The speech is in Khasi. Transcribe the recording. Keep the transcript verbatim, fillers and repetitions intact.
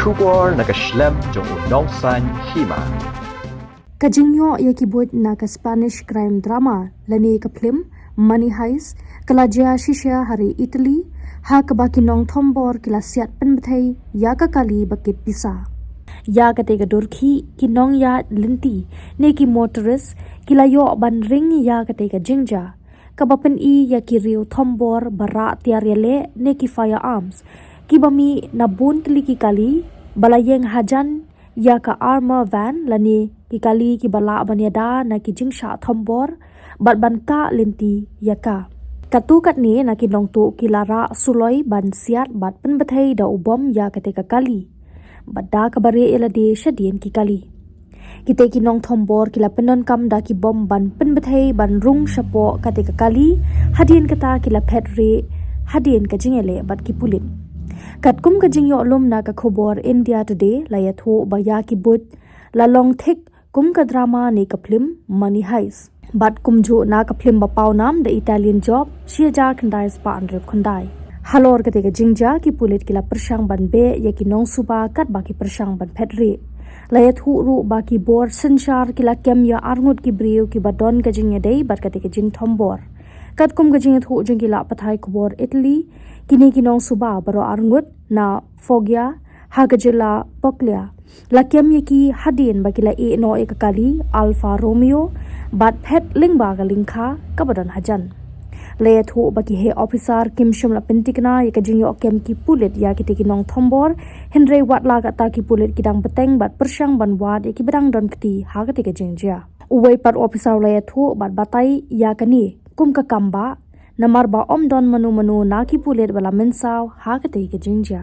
Khubor na ka shlem jong u nongsan hima. Ka jingïoh ïa ki buit na ka Spanish crime drama lane ka phlim Money Heist ka la jia shisha ha ri Italy, ha kaba ki nongthombor ki la siat pynbthei ïa ka kali ba kit pisa. Ïa kata ka dur khih, ki nongïaid lynti ne ki motorist ki la ïoh ban ring ïa kata ka jingjia, kaba pyni ïa ki riew thombor ba rah tiar ïaleh ne ki firearms, kiba mih na bun tylli ki kali ba la ïeng hajan ïa ka armor van lane ki kali kiba lah ban ïada na ki jingshah thombor bad ban kah lynti ïa ka. Katto katne na ki nongtuh ki la rah suloi ban siat bad pynbthei da u bom ïa kata ka kali, bad da kaba rieh ïalade shadien ki kali. Kita ki nongthombor ki la pyndonkam da ki bom ban pynbthei ban rung shapoh kata ka kali, hadien kata ki la phet rieh hadien ka jingïaleh bad ki pulit. Katkum ka jingïoh lum na ka khubor India Today la ïathuh ba ïa ki buit la long thik kum ka drama ne ka phlim Money Heist. Bad kumjuh na ka phlim ba pawnam The Italian Job shi hajar khyndai spah hynriewphew khyndai. Halor kata ka jingjia, ki pulit ki la pyrshang ban beh ïa ki nongsuba katba ki pyrshang ban phet rieh. La ïathuh ruh ba ki bor synshar ki la kem ïa arngut ki briew kiba don ka jingïadei bad kata ka jingthombor. Katkum ka jingïathuh jong ki lad pathai khubor Italy, kine ki nongsuba baroh arngut na Foggia ha ka jylla Puglia la kem ïa ki hadien ba ki la ïeh noh ïa ka kali Alfa Romeo bad phet lyngba ka lyngkha kaba don hajan. La ïathuh ba ki heh ophisar kim shym la pynthikna ïa ka jingïoh kem ki pulit ïa kita ki nongthombor, hynrei watla katta ki pulit ki dang bteng bad pyrshang ban wad ïa kiba dang don kti ha kata ka jingjia. Uwei pat u ophisar u la ïathuh bad batai ïa kane kum ka kam bah, namar ba ym don mano mano na ki pulit ba la mynsaw ha kata ka jingjia.